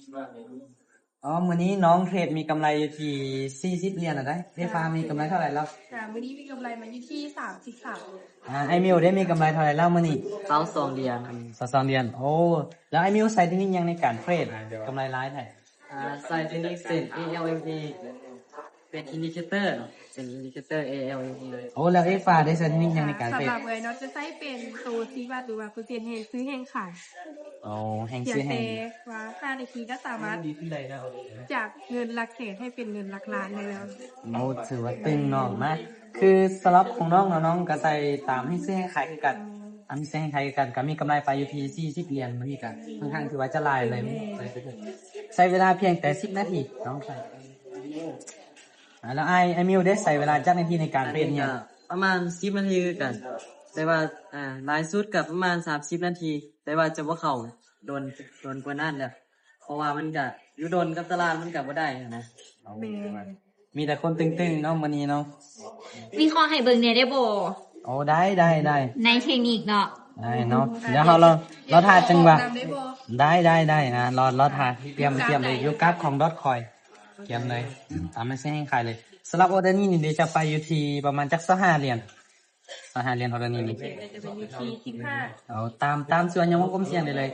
ອໍ ມື້ນີ້ນ້ອງເທຣດມີກຳໄລຢູ່ທີ່ສີ່ສິບຫຼຽນນະໄດ໋. ເອຟາມີກຳໄລເທົ່າໃດແລ້ວ? ອ່າ ມື້ນີ້ມີກຳໄລມາຢູ່ທີ່ສາມສິບສາມ. ອ່າ ອ້າຍມິວເດ້ ມີກຳໄລເທົ່າໃດແລ້ວມື້ນີ້? ຊາວສອງຫຼຽນ. ຊາວສອງຫຼຽນ. ໂອ້ ແລ້ວອ້າຍມິວໃຊ້ເທັກນິກຫຍັງໃນການເທຣດ ກຳໄລຫຼາຍແທ້? ອ່າ ໃຊ້ເທັກນິກເສັ້ນ ເອ ແອລ ເອັມ ເອ ເປັນອິນດິເຄເຕີເນາະ ເປັນອິນດິເຄເຕີ ເອ ແອລ ເອັມ ເອ. ໂອ້ ແລ້ວເອຟາໄດ້ໃຊ້ເທັກນິກຫຍັງໃນການເທຣດ? ສຳລັບເອື້ອຍເນາະ ຈະໃຊ້ເປັນໂຕຊີ້ວັດ ຫຼືວ່າເປີເຊັນແຮງຊື້ແຮງຂາຍ. ໂອ້ ແຮງຊື້ແຮງ ພຽງແຕ່ວ່າຫ້ານາທີກໍສາມາດຈາກເງິນຫຼັກແສນໃຫ້ເປັນເງິນຫຼັກລ້ານໄດ້ແລ້ວ. ໂອ້ ຖືວ່າຕຶງເນາະ. ມາ ຄືສຳລັບຂອງນ້ອງເນາະ ນ້ອງກໍໃສ່ຕາມແຮງຊື້ແຮງຂາຍຄືກັນ. ຕາມແຮງຊື້ແຮງຂາຍຄືກັນ ກໍມີກຳໄລໄປຢູ່ທີ່ສີ່ສິບຫຼຽນ. ມື້ນີ້ກໍຄ່ອນຂ້າງຖືວ່າຈະຫຼາຍເລີຍ. ໃຊ້ເວລາພຽງແຕ່ສິບນາທີ ນ້ອງໃສ່. ອ່າ ແລ້ວອ້າຍ ອ້າຍມິວເດ້ ໃຊ້ເວລາຈັກນາທີໃນການເທຣດນີ້? ປະມານສິບນາທີຄືກັນ ແຕ່ວ່າ ອ່າ ຫຼາຍສຸດກໍປະມານສາມສິບນາທີ ແຕ່ວ່າຈະບໍ່ເຂົ້າດົນ ດົນກວ່ານັ້ນແລ້ວ ເພາະວ່າມັນກະຢູ່ດົນກັບຕະຫຼາດມັນກະບໍ່ໄດ້ຫັ້ນນະ. ແມ່ນ ມີແຕ່ຄົນຕຶງໆເນາະມື້ນີ້ເນາະ. ວິເຄາະໃຫ້ເບິ່ງແດ່ໄດ້ບໍ່? ໂອ້ ໄດ້ ໄດ້ ໄດ້ ໃນເທັກນິກເນາະ. ໄດ້ເນາະ ດຽວເຮົາລໍ ລໍຖ້າຈັງຫວະ. ໄດ້ ໄດ້ ໄດ້ ອ່າ ລໍ ລໍຖ້າ ຕຽມ ຕຽມເລີຍ ຢູ່ກາບຂອງດອດຄອຍ ຕຽມເລີຍ ຕາມແຮງຊື້ແຮງຂາຍເລີຍ. ສຳລັບອໍເດີນີ້ນີ້ຈະໄປຢູ່ທີ່ປະມານຈັກຊາວຫ້າຫຼຽນ ຊາວຫ້າຫຼຽນອໍເດີນີ້ນີ້. ຈະເປັນຢູ່ທີ່ສິບຫ້າ. ເອົາ ຕາມ ຕາມສ່ວນຍອມຮັບຄວາມສ່ຽງໄດ້ເລີຍ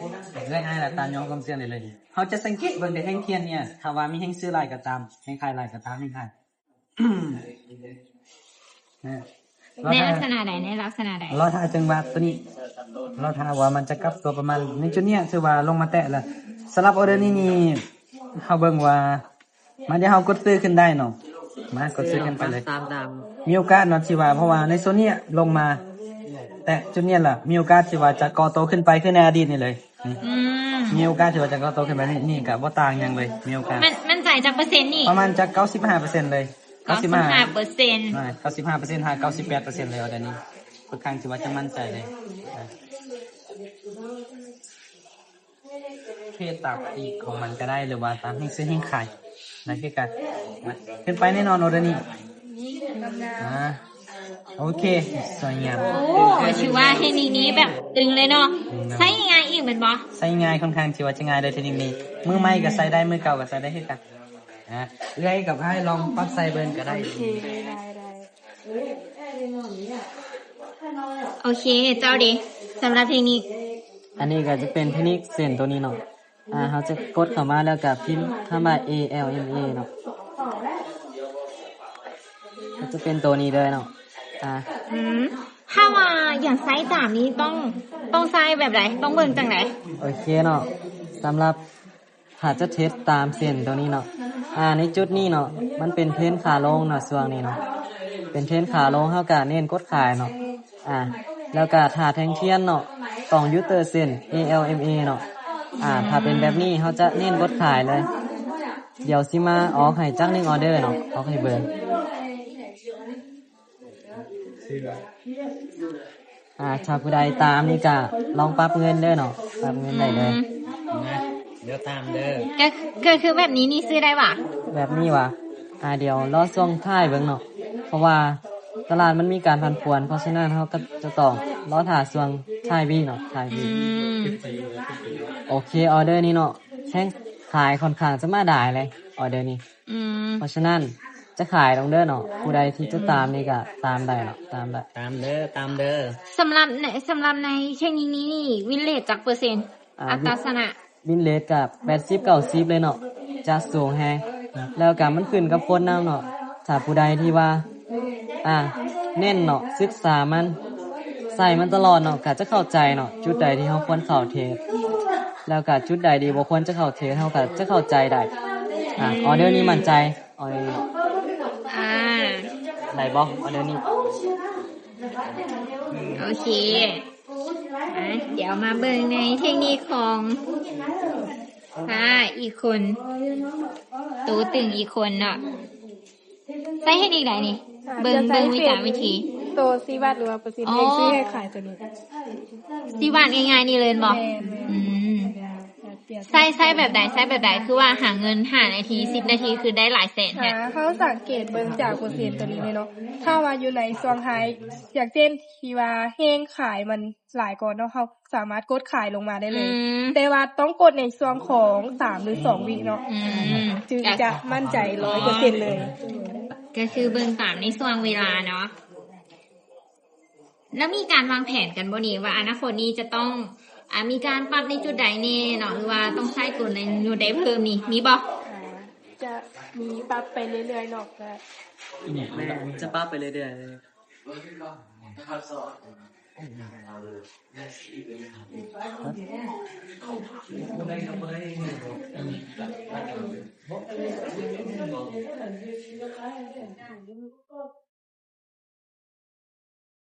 ເອື້ອຍອ້າຍລະຕາມຍອມຮັບຄວາມສ່ຽງໄດ້ເລີຍ. ເຮົາຈະສັງເກດເບິ່ງແຕ່ແທ່ງທຽນນີ້ ຖ້າວ່າມີແຮງຊື້ຫຼາຍກໍຕາມ ແຮງຂາຍຫຼາຍກໍຕາມແຮງຂາຍ. ໃນລັກສະນະໃດ? ໃນລັກສະນະໃດ? ລໍຖ້າຈັງຫວະໂຕນີ້ ລໍຖ້າວ່າມັນຈະກັບຕົວປະມານໃນຈຸດນີ້ ຖືວ່າລົງມາແຕະແລ້ວ. ສຳລັບອໍເດີນີ້ນີ້ ເຮົາເບິ່ງວ່າ ມາ ດຽວເຮົາກົດຊື້ຂຶ້ນໄດ້ເນາະ. ມາ ກົດຊື້ຂຶ້ນໄປເລີຍ ຕາມ ຕາມ ມີໂອກາດເນາະທີ່ວ່າ ເພາະວ່າໃນໂຊນນີ້ລົງມາແຕະຈຸດນີ້ລະ ມີໂອກາດທີ່ວ່າຈະກໍ່ໂຕຂຶ້ນໄປຄືໃນອະດີດນີ້ເລີຍ. ອືມ ອືມ ມີໂອກາດທີ່ວ່າຈະກໍ່ໂຕຂຶ້ນໄປນີ້ ນີ້ກະບໍ່ຕ່າງຫຍັງເລີຍ ມີໂອກາດ. ມັນ ມັນໃຈຈັກເປີເຊັນນີ້? ປະມານຈັກເກົ້າສິບຫ້າເປີເຊັນເລີຍ. ເກົ້າສິບຫ້າເປີເຊັນ. ເກົ້າສິບຫ້າເປີເຊັນ ອ່າ ເກົ້າສິບຫ້າເປີເຊັນ ຫາ ເກົ້າສິບແປດເປີເຊັນເລີຍ ອັນນີ້ ຂ້ອນຂ້າງທີ່ວ່າຈະໝັ້ນໃຈເລີຍ. ເທຣດຕາມປີກຂອງມັນກໍໄດ້ ຫຼືວ່າຕາມແຮງຊື້ແຮງຂາຍ ນັ້ນຄືກັນ. ຂຶ້ນໄປແນ່ນອນອໍເດີນີ້. ອ່າ ໂອເຄ ສວຍງາມ. ໂອ້ ຖືວ່າເທັກນິກນີ້ແບບຕຶງເລີຍເນາະ. ໃຊ້ງ່າຍອີກແມ່ນບໍ່? ໃຊ້ງ່າຍ ຂ້ອນຂ້າງທີ່ວ່າຈະງ່າຍເດີເທັກນິກນີ້. ມືໃໝ່ກໍໃຊ້ໄດ້ ມືເກົ່າກໍໃຊ້ໄດ້ຄືກັນ. ອ່າ ເອື້ອຍກັບອ້າຍລອງປັບໃຊ້ເບິ່ງກໍໄດ້. ໂອເຄ ໄດ້ ໄດ້. ໂອເຄ ເຈົ້າເດ ສຳລັບເທັກນິກ. ອັນນີ້ກໍຈະເປັນເທັກນິກເສັ້ນໂຕນີ້ເນາະ. ອ່າ ເຮົາຈະກົດເຂົ້າມາແລ້ວກໍພິມຄຳວ່າ ເອ ແອລ ເອັມ ເອ ເນາະ. ກໍຈະເປັນໂຕນີ້ເລີຍເນາະ. ອ່າ ອືມ ຖ້າວ່າຢາກໃຊ້ຕາມນີ້ຕ້ອງ ຕ້ອງໃຊ້ແບບໃດ? ຕ້ອງເບິ່ງຈັ່ງໃດ? ໂອເຄເນາະ ສຳລັບ ຖ້າຈະເທຣດຕາມເສັ້ນໂຕນີ້ເນາະ ອ່າ ໃນຈຸດນີ້ເນາະ ມັນເປັນເທຣນຂາລົງເນາະ ຊ່ວງນີ້ເນາະ ເປັນເທຣນຂາລົງ ເຮົາກະເນັ້ນກົດຂາຍເນາະ. ອ່າ ແລ້ວກະຖ້າແທ່ງທຽນເນາະ ຕ້ອງຢູ່ເຕີເສັ້ນ ເອ ແອລ ເອັມ ເອ ເນາະ. ອ່າ ຖ້າເປັນແບບນີ້ ເຮົາຈະເນັ້ນກົດຂາຍເລີຍ. ດຽວຊິມາອອກໃຫ້ຈັກໜຶ່ງອໍເດີເນາະ ອອກໃຫ້ເບິ່ງ. ອ່າ ຖ້າຜູ້ໃດຕາມນີ້ກະລອງປັບເງິນເດີເນາະ ປັບເງິນໄດ້ເລີຍ. ອືມ ນະ ດຽວຕາມເດີ ກະ ກະຄືແບບນີ້ນີ້ຊື້ໄດ້ຫວາ? ແບບນີ້ຫວາ? ອ່າ ດຽວລໍຊ່ວງທ້າຍເບິ່ງເນາະ ເພາະວ່າຕະຫຼາດມັນມີການຜັນຜວນ ເພາະສະນັ້ນເຮົາກໍຈະຕ້ອງລໍຖ້າຊ່ວງທ້າຍວີເນາະ ທ້າຍວີ. ອືມ ໂອເຄ ອໍເດີນີ້ເນາະ ແຮງຂາຍຂ້ອນຂ້າງຈະມາຫຼາຍເລີຍ ອໍເດີນີ້. ອືມ ເພາະສະນັ້ນຈະຂາຍລົງເດີເນາະ ຜູ້ໃດທີ່ຈະຕາມນີ້ກະຕາມໄດ້ເນາະ ຕາມໄດ້ ຕາມເດີ ຕາມເດີ. ສຳລັບໃນ ສຳລັບໃນເທກນິກນີ້ນີ້ ວິນເລດຈັກເປີເຊັນ? ອ່າ ອັດຕາຊະນະ ວິນເລດກະແປດສິບ ເກົ້າສິບເລີຍເນາະ ຈະສູງແຮງ. ແລ້ວກະມັນຂຶ້ນກັບຄົນນຳເນາະ ຖ້າຜູ້ໃດທີ່ວ່າ ອ່າ ເນັ້ນເນາະ ສຶກສາມັນ ໃຊ້ມັນຕະຫຼອດເນາະ ກະຈະເຂົ້າໃຈເນາະ ຈຸດໃດທີ່ເຮົາຄວນເຂົ້າເທຣດ ແລ້ວກະຈຸດໃດທີ່ບໍ່ຄວນຈະເຂົ້າເທຣດ ເຮົາກະຈະເຂົ້າໃຈໄດ້. ອ່າ ອໍເດີນີ້ໝັ້ນໃຈ ອໍເດີນີ້. ອ່າ ໄດ້ບໍ່ ອໍເດີນີ້? ໂອເຄ ອ່າ ດຽວມາເບິ່ງໃນເທັກນິກຂອງ ອ່າ ອີກຄົນ ໂຕຕຶງອີກຄົນເນາະ. ໃຊ້ເຮັດອີກໃດນີ້? ອ່າ ເບິ່ງ ຈະໃຊ້ ເບິ່ງວິຈານວິທີ ໂຕຊີ້ວັດ ຫຼືວ່າເປີເຊັນ ອໍ ແຮງຊື້ແຮງຂາຍໂຕນີ້ ຊີ້ວັດງ່າຍໆນີ້ເລີຍແມ່ນບໍ່? ແມ່ນ ອືມ ອ່າ ຕຽມ ໃຊ້ ໃຊ້ແບບໃດ ໃຊ້ແບບໃດ ຄືວ່າຫາເງິນຫ້ານາທີ ສິບນາທີ ຄືໄດ້ຫຼາຍແສນແທ້? ອ່າ ເຮົາສັງເກດເບິ່ງຈາກເປີເຊັນຕົວນີ້ເລີຍເນາະ ຖ້າວ່າຢູ່ໃນຊ່ວງໄຮ ຢ່າງເຊັ່ນທີ່ວ່າແຮງຂາຍມັນຫຼາຍກ່ອນເນາະ ເຮົາສາມາດກົດຂາຍລົງມາໄດ້ເລີຍ ອືມ ແຕ່ວ່າຕ້ອງກົດໃນຊ່ວງຂອງສາມ ຫຼື ສອງວິເນາະ ອືມ ຈຶ່ງຈະໝັ້ນໃຈຮ້ອຍເປີເຊັນເລີຍ ກໍຄືເບິ່ງຕາມໃນຊ່ວງເວລາເນາະ. ແລ້ວມີການວາງແຜນກັນບໍ່ນີ້ ວ່າອະນາຄົດນີ້ຈະຕ້ອງ ອ່າ ມີການປັບໃນຈຸດໃດແດ່ເນາະ ຫຼືວ່າຕ້ອງໃຊ້ກົນໃນຈຸດໃດເພີ່ມນີ້ ມີບໍ່? ອ່າ ຈະມີປັບໄປເລື້ອຍໆເນາະ ແມ່ນ ຈະປັບໄປເລື້ອຍໆເລີຍ.